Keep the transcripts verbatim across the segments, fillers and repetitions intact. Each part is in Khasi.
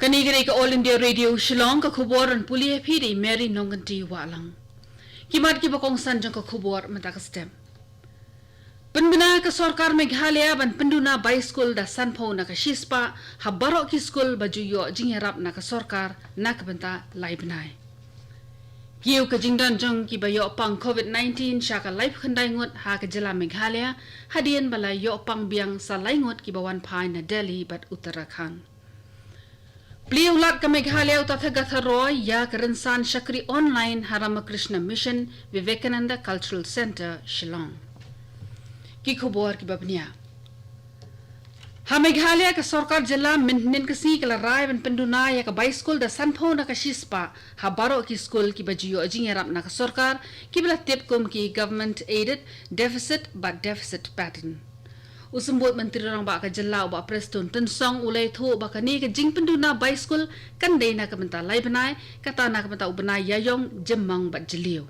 Kane ka dei ka All India Radio Shillong, ka khubor ban pule ïa phi da i Mary Nongkynti Wahlang. Ki mat kiba kongsan jong ka khubor mynta ka step. Pynbna ka sorkar Meghalaya ban pynduna bai skul da sanphew na ka shispah ha baroh ki skul ba ju ïoh jingïarap na ka sorkar na ka bynta lai bnai. Kiew ka jingdon jong kiba ïoh pang covid nineteen sha ka laiphew khyndai ngut ha ka jylla Meghalaya, hadien ba la ïoh pang biang sa lai ngut kiba wan phai na Delhi bad Uttarakhand. Plie u Lat ka Meghalaya u Tathagata Roy ïa ka rynsan shakri online ha Ramakrishna Mission, Vivekananda Cultural Centre, Shillong. Ki khubor kiba bniah. Ha Meghalaya ka sorkar jylla mynhynnin ka sngi ka la rai ban pynduna ïa ka bai skul da sanphew na ka shispah ha baroh ki skul kiba ju ïoh jingïarap na ka sorkar, kiba la tip kum ki government aided, deficit bad deficit pattern. U Symbud Myntri Rangbah ka jylla u Bah Prestone Tynsong u la ïathuh ba kane ka jingpynduna bai skul kan dei na ka bynta lai bnai, kata na ka bynta u bnai Ïaïong, Jymmang bad Jylliew.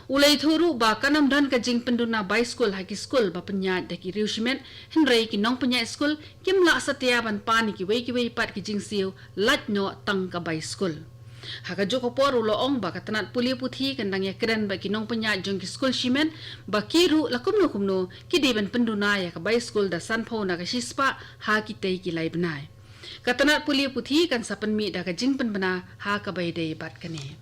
U la ïathuh ruh ba kan ym don ka jingpynduna bai skul ha ki skul ba pynïaid da ki riew shimet, hynrei ki nongpynïaid skul kim lah satia ban pan ïa kiwei kiwei pat ki jingsiew, lait noh tang ka bai skul. Ha kajuh ka por u la ong ba ka tnat pule puthi kan dang ïakren bad ki nongpynïaid jong ki skul shimet, ba ki ruh la kumno kumno ki dei ban pynduna ïa ka bai skul da sanphew na ka shispah ha kitei ki lai bnai. Ka tnat pule puthi kan sa pynmih da ka jingpynbna ha kaba ïadei bad kane.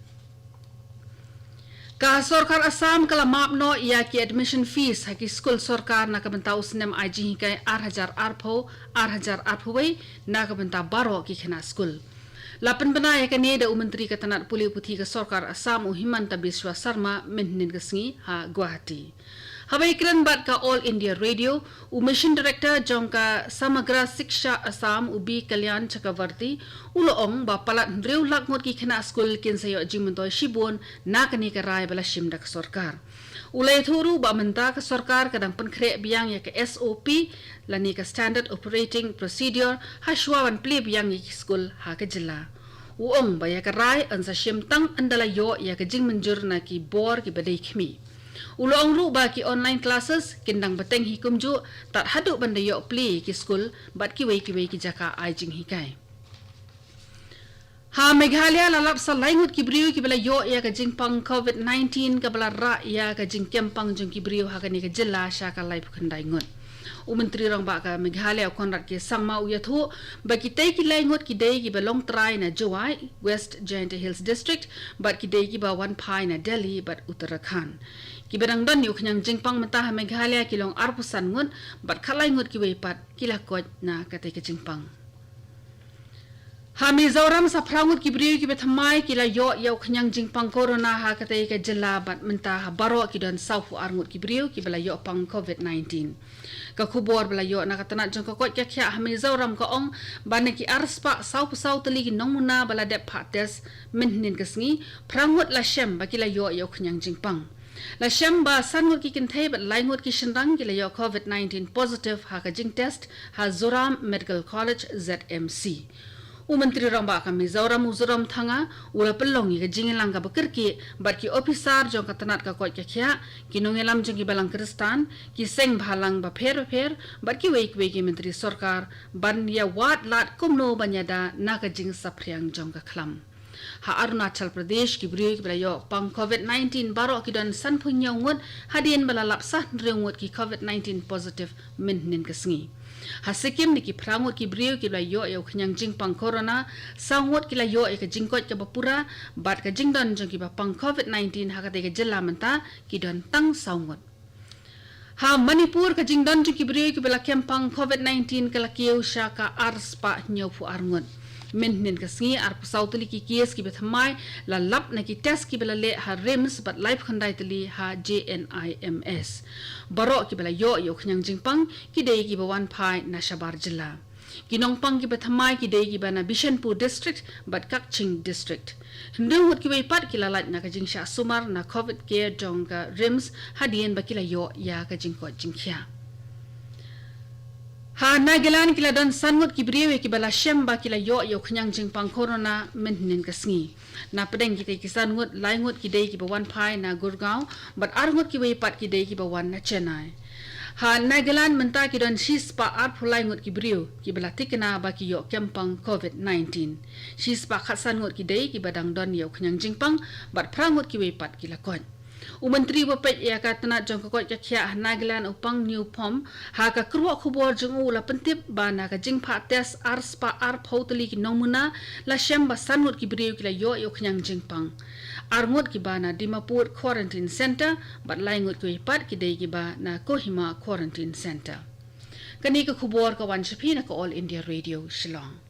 Ka sorkar Assam ka la map noh ïa ki admission fees ha ki skul sorkar na ka bynta u snem ai jinghikai ar hajar arphew, ar hajar arphew wei, na ka bynta baroh ki khynnah skul. La pynbna ïa kane da u Myntri ka tnat pule puthi ka sorkar Assam u Himanta Biswa Sarma mynhynnin ka sngi ha Guwahati. Haba ïakren bad ka All India Radio, u Mission Director jong ka Samagra Shiksha Assam u B Kalyan Chakravarty, u la ong ba palat hynriew lak ngut ki khynnah skul kin sa ïoh jingmyntoi shibun na kane ka rai ba la shim da ka sorkar. U la ïathuh ruh ba mynta ka sorkar ka dang pynkhreh biang ïa ka S O P, lane ka Standard Operating Procedure, ha shuwa ban plie biang ïa ki skul ha ka jylla. U ong ba ïa ka rai yn sa shim tang ynda la ïoh ïa ka jingmynjur na ki bor kiba dei khmih. U la ong ruh ba ki online classes kin dang bteng hi kumjuh, tad haduh ban da ïoh plie ïa ki skul bad kiwei kiwei ki jaka ai jinghikai. Ha Meghalaya la lap sa lai ngut ki briew kiba la ïoh ïa ka jingpang covid nineteen kaba la rah ïa ka jingkem pang jong ki briew ha kane ka jylla sha ka laiphew khyndai ngut. U Myntri Rangbah ka Meghalaya u Conrad K Sangma u ïathuh ba kitei ki lai ngut ki dei kiba long trai na Jowai, West Jaintia Hills District, bad ki dei kiba wan phai na Delhi bad Uttarakhand. Kiba dang don ïa u khñiang jingpang mynta ha Meghalaya ki long arphew san ngut, bad khatlai ngut kiwei pat ki la koit na katei ka jingpang. Ha Mizoram sa phra ngut ki briew kiba thymmai ki la ïoh ïa u khñiang jingpang corona ha katei ka jylla, bad mynta ha baroh ki don sawphew ar ngut ki briew kiba la ïoh pang covid nineteen. Ka khubor ba la ïoh na ka tnat jong ka koit ka khiah ha Mizoram ka ong ba na ki arspah sawphew saw tylli ki nongmuna ba la dep phah test mynhynnin ka sngi, phra ngut la shem ba ki la ïoh ïa u khñiang jingpang. La shem ba san ngut ki kynthei bad lai ngut ki shynrang ki la ïoh covid nineteen positive ha ka jingtest ha Zoram Medical College, Z M C. U Myntri Rangbah ka Mizoram u Zoramthanga u la pynlong ïa ka jingïalang kaba kyrkieh bad ki ophisar jong ka tnat ka koit ka khiah, ki nongïalam jong ki balang Khristan, ki seng bhalang bapher bapher, bad kiwei kiwei ki myntri sorkar ban ïa wad lad kumno ban ïada na ka jingsaphriang jong ka khlam. Ha Arunachal Pradesh ki briew kiba la ïoh pang covid nineteen baroh ki don sanphew hynñiew ngut, hadien ba la lap sa hynriew ngut ki covid nineteen positive mynhynnin ka sngi. Ha Sikkim na ki phra ngut ki briew kiba la ïoh ïa u khñiang jingpang corona, saw ngut ki la ïoh ïa ka jingkoit kaba pura, bad ka jingdon jong kiba pang covid nineteen ha katei ka jylla mynta ki don tang saw ngut. Ha Manipur ka jingdon jong ki briew kiba la kem pang covid nineteen ka la kiew sha ka arspah hynñiewphew ar ngut. Mynhynnin ka sngi arphew saw tylli ki case kiba thymmai la lap na ki test kiba la leh ha RIMS bad laiphew khyndai tylli ha JNIMS. Baroh kiba la ïoh ïa u khñiang jingpang ki dei kiba wan phai na shabar jylla. Ki nongpang kiba thymmai ki dei kiba na Bishnupur District bad Kakching District. Hynriew ngut kiwei pat ki la lait na ka jingshah sumar na covid care jong ka RIMS hadien ba ki la ïoh ïa ka jingkoit jingkhiah. Ha Nagaland ki la don san ngut ki briew ïa kiba la shem ba ki la ïoh ïa u khñiang jingpang corona mynhynnin ka sngi. Na pdeng kitei ki san ngut, lai ngut ki dei kiba wan phai na Gurgaon, bad ar ngut kiwei pat ki dei kiba wan na Chennai. Ha Nagaland mynta ki don shispah arphew lai ngut ki briew kiba la thikna ba ki ïoh kem pang covid nineteen. Shispah khatsan ngut ki dei kiba dang don ïa u khñiang jingpang bad phra ngut kiwei pat ki la koit. U Myntri ba peit ïa ka tnat jong ka koit ka khiah ha Nagaland, u Pang Newphom, ha ka kyrwoh khubor jong u la pyntip ba na ka jingphah test arspah arphew tylli ki nongmuna, la shem ba san ngut ki briew ki la ïoh ïa u khñiang jingpang. Ar ngut kiba na Dimapur Quarantine Centre bad lai ngut kiwei pat ki dei kiba na Kohima Quarantine Centre. Kane ka khubor ka wan sha phi na ka All India Radio Shillong.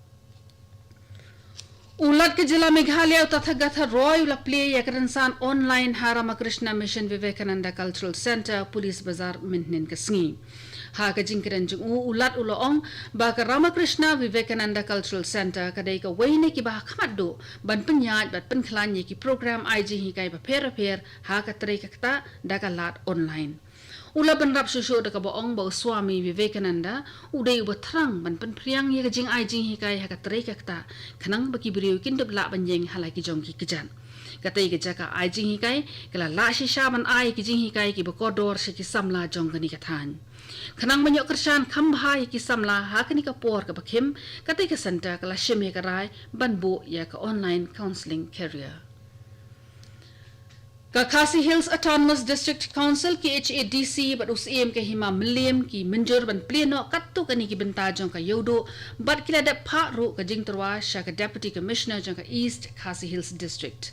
U Lat ka jylla Meghalaya, u Tathagata Roy, u la plie ïa ka rynsan online ha Ramakrishna Mission Vivekananda Cultural Centre, Police Bazar, mynhynnin ka sngi. Ha ka jingkren jong u, u Lat u la ong ba ka Ramakrishna Vivekananda Cultural Centre ka dei kawei na kiba ha khmat duh ban pynïaid bad pynkhlaiñ ïa ki program ai jinghikai bapher bapher ha ka trei ka ktah da ka lad online. U la bynrap shuh shuh da kaba ong ba u Swami Vivekananda u dei uba thrang ban pynphriang ïa ka jingai jinghikai ha ka trei ka ktah, khnang ba ki briew kin dup lah ban ïeng ha la ki jong ki kjat. Katei ka jaka ai jinghikai ka la lah shisha ban ai ki jinghikai kiba kordor sha ki samla jong kane ka thaiñ. Khnang ban ïoh kyrshan kham bha ïa ki samla ha kane ka por kaba khim, katei ka centre ka la shim ïa ka rai ban buh ïa ka online counselling career. Ka Khasi Hills Autonomous District Council, K H A D C, bad u Syiem ka Hima Mylliem ki mynjur ban plie noh katto katne ki bynta jong ka Ïewduh, bad ki la dep phah ruh ka jingtyrwa sha ka Deputy Commissioner jong ka East Khasi Hills District.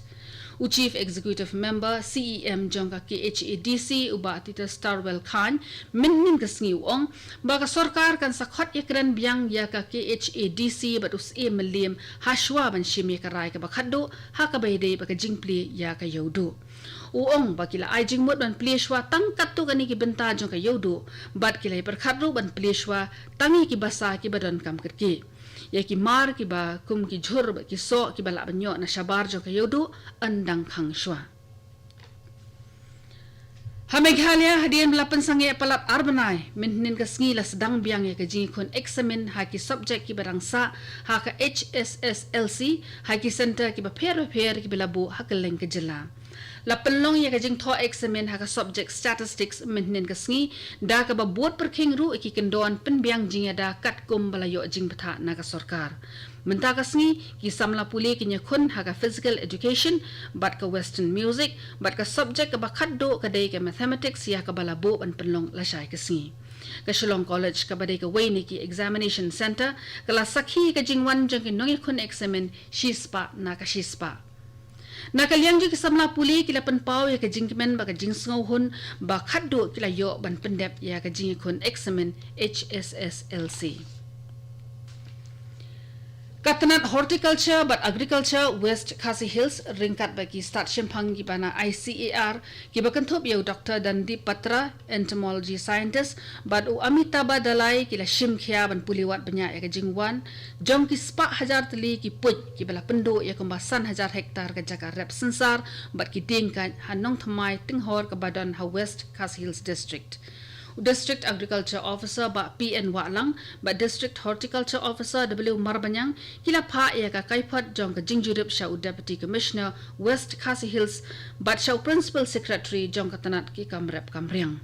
U Chief Executive Member, C E M, jong ka K H A D C, u Bah Titus Tarwel Chyne, mynhynnin ka sngi u ong ba ka sorkar kan sa khot ïakren biang ïa ka K H A D C bad u Syiem Mylliem ha shuwa ban shim ïa ka rai kaba khatduh ha kaba ïadei bad ka jingplie ïa ka Ïewduh. U ong ba ki la ai jingmut ban plie shuwa tang katto katne ki bynta jong ka Ïewduh, bad ki la ïa pyrkhat ruh ban plie shuwa tang ïa ki basa kiba donkam kyrkieh. Ïa ki mar kiba kum ki jhur bad ki soh kiba lah ban ïoh na shabar jong ka Ïewduh yn dang khang shuwa. Ha Meghalaya, hadien ba la pynsangeh palat ar bnai, mynhynnin ka sngi la sdang biang ïa ka jingïakhun eksamin ha ki subject kiba dang sah ha ka H S S L C ha ki centre kiba pher bapher kiba la buh ha kylleng ka jylla. La pynlong ïa ka jingthoh eksamin ha ka subject Statistics mynhynnin ka sngi, da kaba bud pyrkhing ruh ïa ki kyndon pynbiang jingïada katkum ba la ïoh jingbthah na ka sorkar. Mynta ka sngi, ki samla pule kin ïakhun ha ka Physical Education bad ka Western Music, bad ka subject kaba khatduh ka dei ka Mathematics, ïa kaba la buh ban pynlong lashai ka sngi. Ka Shillong College, kaba dei kawei na ki examination centre, ka la sakhi ïa ka jingwan jong ki nongïakhun eksamin shispah na ka shispah. Na ka liang jong ki samla pule, ki la pynpaw ïa ka jingkmen bad ka jingsngewhun ba khatduh ki la ïoh ban pyndep ïa ka jingïakhun eksamin H S S L C. Ka tnat Horticulture bad Agriculture West Khasi Hills, ryngkat bad ki stad shemphang kiba na I C A R, kiba kynthup ïa u Doctor Dandeep Batra, entomology scientist, bad u Amitabha Dalai, ki la shim khia ban pule wad bniah ïa ka jingwan jong ki spah hajar tylli ki puit kiba la pynduh ïa kumba san hajar hektar ka jaka rep synsar bad ki dieng kait ha Nongthymmai Tynghor kaba don ha West Khasi Hills District. U District Agriculture Officer, Bah P N Wahlang, bad District Horticulture Officer, W Marbaniang, ki la phah ïa ka kaiphod jong ka jingjurip sha u Deputy Commissioner West Khasi Hills bad sha u Principal Secretary jong ka tnat ki kam rep kam riang.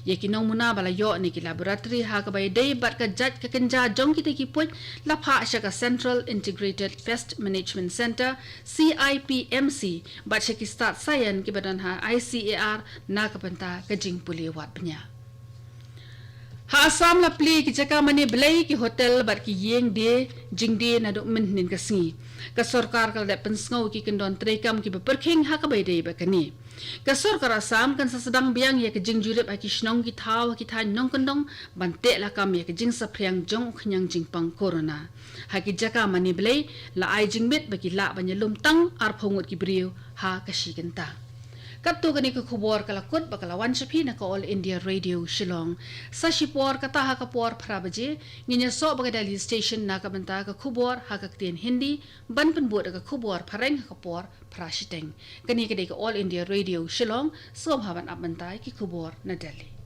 Ïa ki nongmuna ba la ïoh na ki laboratory ha kaba ïadei bad ka jait ka kynja jong kita ki puit la phah sha ka Central Integrated Pest Management Centre, C I P M C, bad sha ki stad saian kiba don ha I C A R na ka bynta ka jingpule wad bniah. Ha Assam la plie ki jaka mane blei, ki hotel bad ki ïing die jingdie naduh mynhynnin ka sngi. Ka sorkar ka la dep pynsngew ki kyndon treikam kiba pyrkhing ha kaba ïadei bad kane. Ka sorkar Assam kan sa sdang biang ïa ka jingjurip ha ki shnong ki thaw ha ki thaiñ nongkyndong ban teh lakam ïa ka jingsaphriang jong u khñiang jingpang corona. Ha ki jaka mane blei la ai jingmit ba ki lah ban ïalum tang arphew ngut ki briew ha ka shi kynta. Katto katne ka khubor ka la kut bad ka la wan sha phi na ka All India Radio Shillong. Sa shipor kata ha ka por phra baje ngin ïasoh bad ka Delhi Station na ka bynta ka khubor ha ka ktien Hindi, ban pynbud da ka khubor phareng ha ka por phra shiteng. Kane ka dei ka All India Radio Shillong, sngewbha ban ap mynta ïa ki khubor na Delhi.